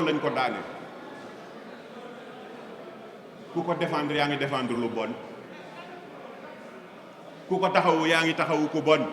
lañ ko daane ku ko défendre yaa ngi défendre lu bon ku ko taxawu yaa ngi taxawu ku bon.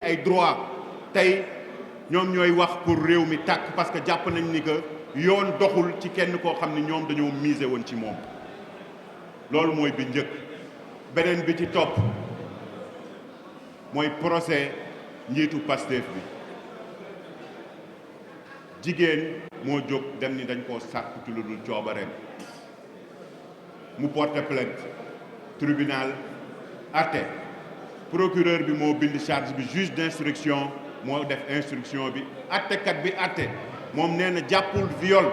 ay droit tey ñoom ñooy wax pour réew mi tàkk parce que jàpp nañ ni que yoon doxul ci kenn koo xam ni ñoom dañoo miser woon ci moom loolu mooy bi njëkk. beneen bi ci topp mooy procès njiitu Pastef bi jigéen moo jóg dem ni dañ koo sàkku ci lu dul coobareem mu porte plainte tribunal àtte procureur bi moo bind charge bi juge d'instruction moo def instruction bi àttekat bi àtte moom nee na jàppul viol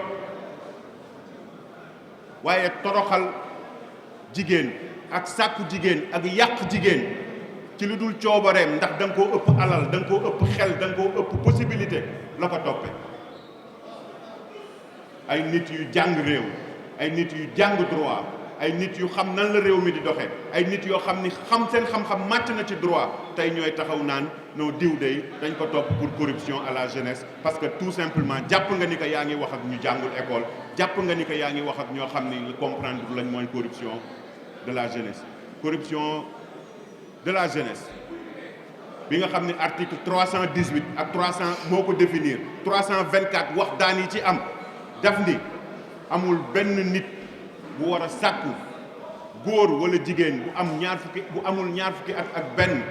waaye toroxal jigéen ak sàkku jigéen ak yàq jigéen ci lu dul coobareem ndax da nga koo ëpp alal da nga koo ëpp xel da nga koo ëpp possibilité la ko toppe ay nit yu jàng réew ay nit yu jàng droit ay nit yu xam nan la réew mi di doxee ay nit yoo xam ni xam seen xam-xam màcc na ci droit tey ñooy taxaw naan noo diw day dañ ko topp pour corruption à la jeunesse parce que tout simplement jàpp nga ni que yaa ngi wax ak ñu jàngul école jàpp nga ni que yaa ngi wax ak ñoo xam ni comprendre lañ mooy corruption de la jeunesse. corruption de la jeunesse bi nga xam ni article 318 ak 300 moo ko définir 324 wax daan yi ci am daf ni amul benn nit bu war a sàkku góor wala jigéen bu amul ñaar fukki at ak benn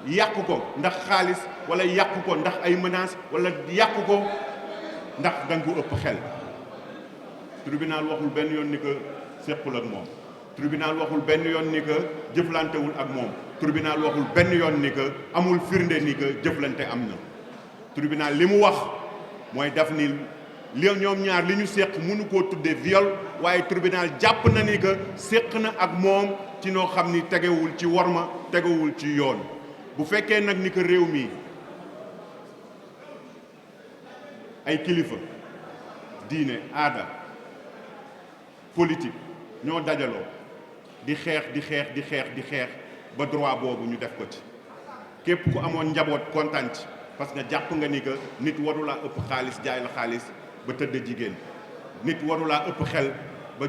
yàq ko ndax xaalis wala yàq ko ndax ay menaces wala yàq ko ndax da nga ko ëpp xel. tribunal waxul benn yoon ni que sequl ak moom tribunal waxul benn yoon ni que jëflantewul ak moom tribunal waxul benn yoon ni que amul firnde ni que jëflante am na. tribunal li mu wax mooy daf ni li ñoom ñaar li ñu séq mënu koo tuddee viol waaye tribunal jàpp na ni que séq na ak moom ci noo xam ni tegewul ci worma tegewul ci yoon. bu fekkee nag ni que réew mi ay kilifa diine aada politique ñoo dajaloo di xeex ba droit boobu ñu def ko ci képp ku amoon njaboot kontaan ci parce que jàpp nga ni que nit warulaa ëpp xaalis jaay la xaalis ba tëdd jigéen nit warulaa ëpp xel ba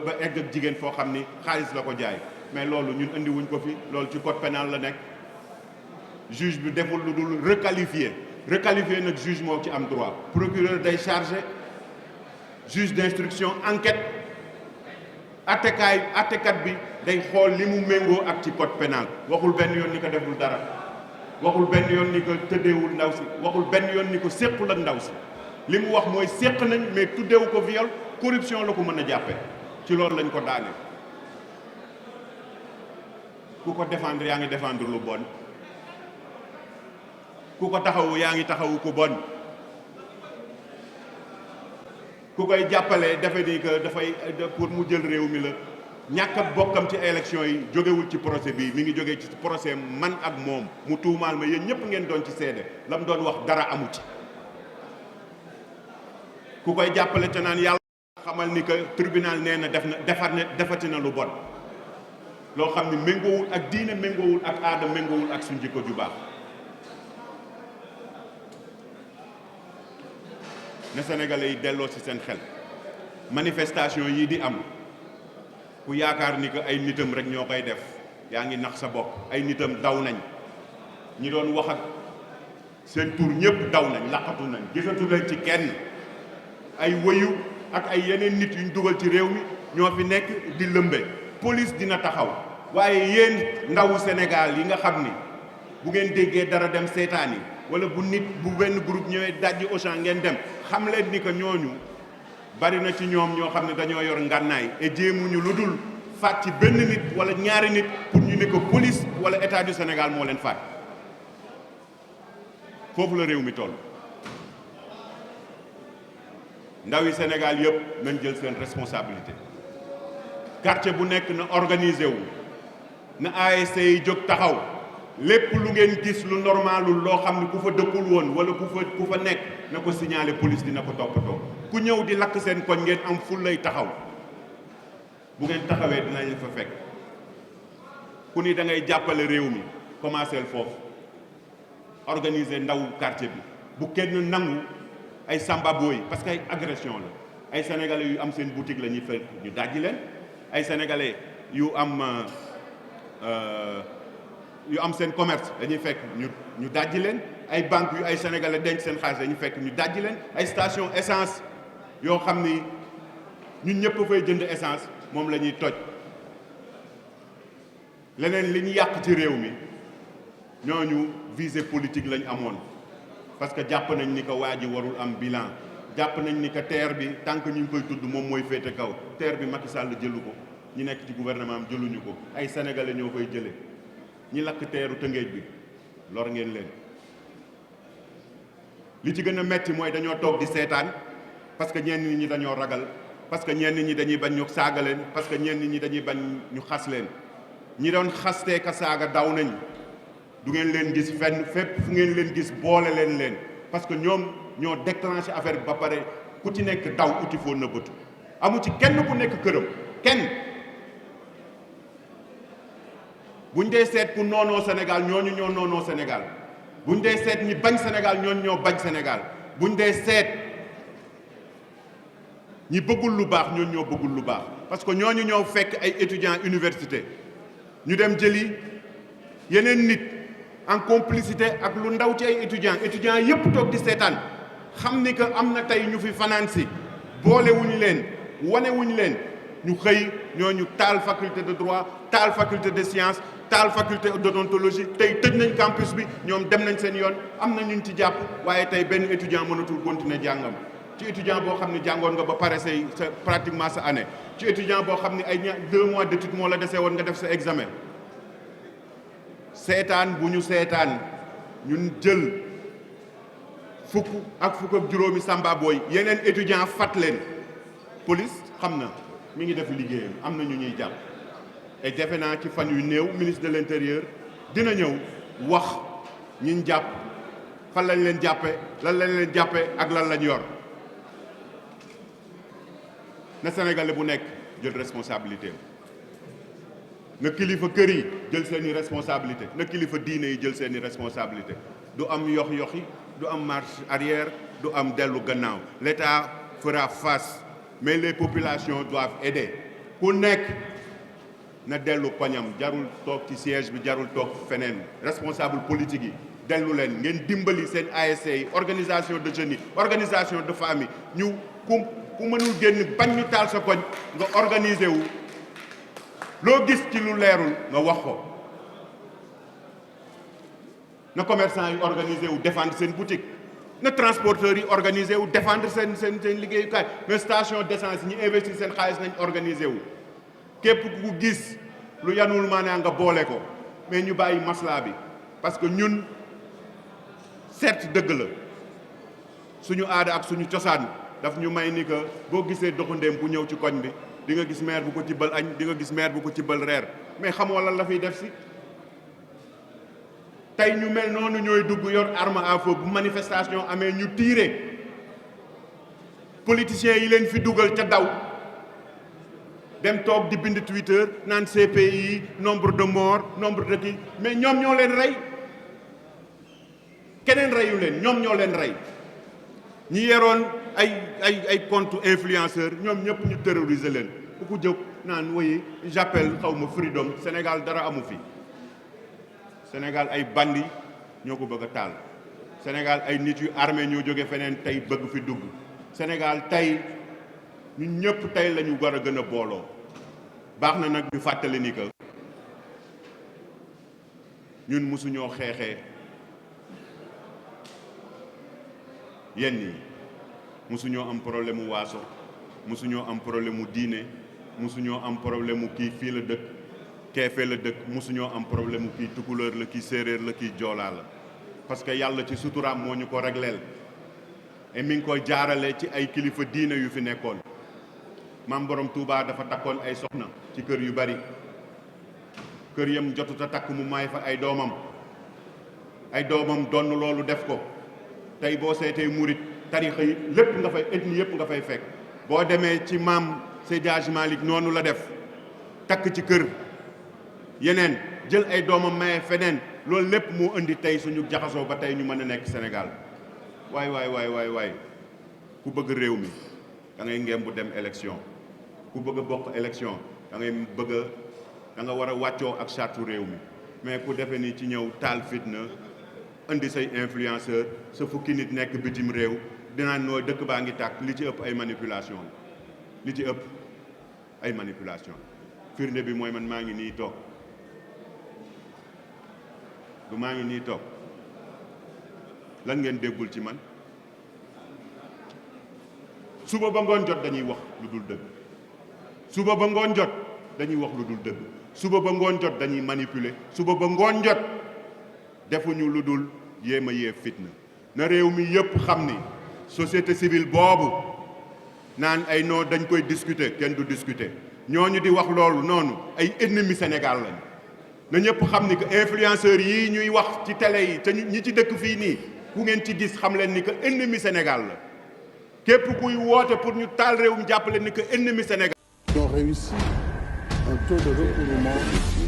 ba egg ak jigéen foo xam ni xaalis la ko jaay mais loolu ñun indi wuñ ko fi loolu ci code pénal la nekk juge bi deful lu dul requalifier nag juge moo ci am droit procureur day chargé juge d'instruction enquête attekat bi day xool li mu méngoo ak ci code pénal waxul benn yoon ni ko deful dara waxul benn yoon ni ko tëddeewul ndaw si waxul benn yoon ni ko séqul ak ndaw si li mu wax mooy séq nañ mais tuddeewu ko viol corruption la ko mën a jàppe ci loolu lañ ko daane ku ko défendre yaa ngi défendre lu bon ku ko taxawu yaa ngi taxawu ku bon ku koy jàppale defe ni que dafay pour mu jël réew mi la ñàkk a bokkam ci élection yi jógewul ci procès bi mi ngi jógee ci procès man ak moom mu tuumaal ma yéen ñëpp ngeen doon ci seede la mu doon wax dara amu ci ku koy jàppale te naan yàlla xamal ni que tribunal nee na defati na lu bon loo xam ni méngoowul ak diine méngoowul ak aada méngoowul ak suñ jikko ju baax na Sénégalais yi delloo ci seen xel manifestation yii di am ku yaakaar ni que ay nitam rek ñoo koy def yaa ngi nax sa bopp ay nitam daw nañ ñi doon wax ak seen tur ñëpp daw nañ laqatu nañ gisatu leen ci kenn ay wëyu ak ay yeneen nit yuñ dugal ci réew mi ñoo fi nekk di lëmbe police dina taxaw waaye yéen ndawu Sénégal yi nga xam ni bu ngeen déggee dara dem seetaan yi wala bu benn groupe ñëwee dajji Auchan ngeen dem xam leen ni que ñooñu bari na ci ñoom ñoo xam ne dañoo yor ngànnaay et jéemuñu lu dul faat ci benn nit wala ñaari nit pour ñu ne ko police wala état du Sénégal moo leen faat foofu la réew mi toll. ndaw yi Sénégal yëpp nañ jël seen responsabilité quartier bu nekk na organisé wu na ASC yi jóg taxaw lépp lu ngeen gis lu normalul loo xam ne ku fa dëkkul woon wala ku fa nekk na ko signaler police dina ko toppatoo ku ñëw di lakk seen koñ ngeen am ful lay taxaw bu ngeen taxawee dinañ fa fekk ku ni da ngay jàppale réew mi commencé foofu organiser ndaw quartier bi bu kenn nangu ay samba booy parce que ay agression la ay sénégalais yu am seen boutique la ñuy fekk ñu dajji leen ay sénégalais yu am seen commerce dañuy fekk ñu dajji leen ay banques yu ay sénégalais denc seen xaalis dañuy fekk ñu dajji leen ay station essence yoo xam ni ñun ñëpp fay jënd essence moom la ñuy toj leneen li ñu yàq ci réew mi ñooñu visée politique lañ amoon parce que jàpp nañ ni que waa ji warul am bilan jàpp nañ ni que terre bi tant que ñu ngi koy tudd moom mooy féete kaw terre bi Macky Sall jëlu ko ñi nekk ci gouvernement am jëluñu ko ay sénégalais ñoo koy jëlee ñi lakk teeru Tëngéej bi lor ngeen leen. li ci gën a metti mooy dañoo toog di seetaan parce que ñenn ñi dañoo ragal parce que ñenn ñi dañuy bañ ñu saaga leen parce que ñenn ñi dañuy bañ ñu xas leen ñi doon xastee ka saaga daw nañ. du ngeen leen gis fenn fépp fu ngeen leen gis boole leen parce que ñoom ñoo déclenché affaire bi ba pare ku ci nekk daw uti foo nëbbatu amu ci kenn ku nekk këram kenn buñ dee seet ku noonoo Sénégal ñooñu ñoo noonoo Sénégal buñ dee seet ñi bañ Sénégal ñooñu ñoo bañ Sénégal buñ dee seet ñi bëggul lu baax ñooñu ñoo bëggul lu baax parce que ñooñu ñoo fekk ay étudiants université ñu dem jëli yeneen nit en complicité ak lu ndaw ci ay étudiants yëpp toog di seetaan xam ni que am na tey ñu fi fanaan si boolewuñu leen wanewuñu leen ñu xëy ñooñu taal faculté de droit taal faculté de sciences taal faculté d'odontologie tey tëj nañ campus bi ñoom dem nañ seen yoon am na ñun ci jàpp waaye tey benn étudiant mënatul continuer jàngam ci étudiant boo xam ne jàngoon nga ba pare sa pratiquement sa année ci étudiant boo xam ne ay 2 mois d'étude moo la desee woon nga def sa examen seetaan bu ñu seetaan ñun jël fukk ak juróomi samba booy yeneen étudiant fat leen police xam na mi ngi def liggéeyam am na ñu ñuy jàpp et defe naa ci fan yu néew ministre de l'intérieur dina ñëw wax ñiñ jàpp fan lañ leen jàppe lan lañ leen jàppe ak lan lañ yor na Sénégalais bu nekk jël responsabilité na kilifa kër yi jël seeni responsabilité na kilifa diine yi jël seeni responsabilité du am yox-yoxi du am marche arrière du am dellu gannaaw l'État fera face mais les populations doivent aider ku nekk na dellu pañam jarul toog ci siège bi jarul toog feneen responsable politique yi dellu leen ngeen dimbali seen ASC yi organisation de jeunes yi organisation de famille ñu ku mënul génn bañ ñu taal sa koñ nga organiser wu loo gis ci lu leerul nga wax ko na commerçant yi organiser wu défendre seen boutique na transporteurs yi organiser wu défendre seen liggéeyukaay na station d'essence ñi investir seen xaalis nañ organiser wu képp ku gis lu yanul maanaa nga boole ko mais ñu bàyyi masla bi parce que ñun certes dëgg la suñu aada ak suñu cosaan daf ñu may ni que boo gisee doxandéem bu ñëw ci koñ bi di nga gis maire bu ko tibbal añ di nga gis maire bu ko tibbal reer mais xamoo lan la fiy def si tey ñu mel noonu ñooy dugg yor arme à feu bu manifestation amee ñu tiire politiciens yi leen fi dugal ca daw dem toog di bind Twitter naan CPI nombre de morts nombre de kii mais ñoom ñoo leen rey keneen reyu leen ñoom ñoo leen rey ñi yeroon ay compte influenceur ñoom ñëpp ñu terroriser leen ku ko jóg naan woyi j'appelle xaw ma freedom Sénégal dara amu fi Sénégal ay bandi ñoo ko bëgg a taal Sénégal ay nit yu armé ñoo jóge feneen tey bëgg fi dugg Sénégal tey ñun ñëpp tey la ñu war a gën a booloo baax na nag ñu fàttali ni que ñun mosuñoo xeexee yenn yi mosuñoo am problème mu waaso mosuñoo am problème mu diine mosuñoo am problème mu kii fii la dëkk kee fee la dëkk mosuñoo am problème mu kii tukulóor la kii séeréer la kii joolaa la parce que yàlla ci suturaam moo ñu ko régleel et mi ngi koy jaarale ci ay kilifa diine yu fi nekkoon maam borom Touba dafa takkoon ay soxna ci kër yu bari kër yam jotut a takk mu may fa ay doomam donn loolu def ko tey boo seetee murit tarixa yi lépp nga fay ethnie yëpp nga fay fekk boo demee ci maam Seydi Hadji Malick noonu la def takk ci kër yeneen jël ay doomam maye feneen loolu lépp moo indi tey suñu jaxasoo ba tey ñu mën a nekk Sénégal waay ku bëgg réew mi da ngay ngem bu dem élection ku bëgg a bokk élection da nga war a wàccoo ak charte réew mi mais ku defee ni ci ñëw taal fitna indi say influenceur sa fukki nit nekk bitim réew dinaan nooy dëkk baa ngi tàkk li ci ëpp ay manipulation li ci ëpp ay manipulation firnde bi mooy man maa ngi nii toog du maa ngi nii toog lan ngeen déggul ci man suba ba ngoon jot dañuy wax lu dul dëgg suba ba ngoon jot dañuy wax lu dul dëgg suba ba ngoon jot dañuy manipuler suba ba ngoon jot defuñu lu dul yéem a yee fitna na réew mi yëpp xam ni société civile boobu naan ay non dañ koy discuter kenn du discuter ñooñu di wax loolu noonu ay ennemis Sénégal lañ na ñëpp xam ni que influenceurs yii ñuy wax ci télé yi te ñi ci dëkk fii nii ku ngeen ci gis xam leen ni que ennemi Sénégal la képp kuy woote pour ñu taal réew mi jàppale ni que ennemi Sénégal. Ils ont réussi un taux de recouvrement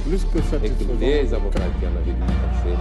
plus que satisfaisant. Et que les avocats qui en avaient dû passer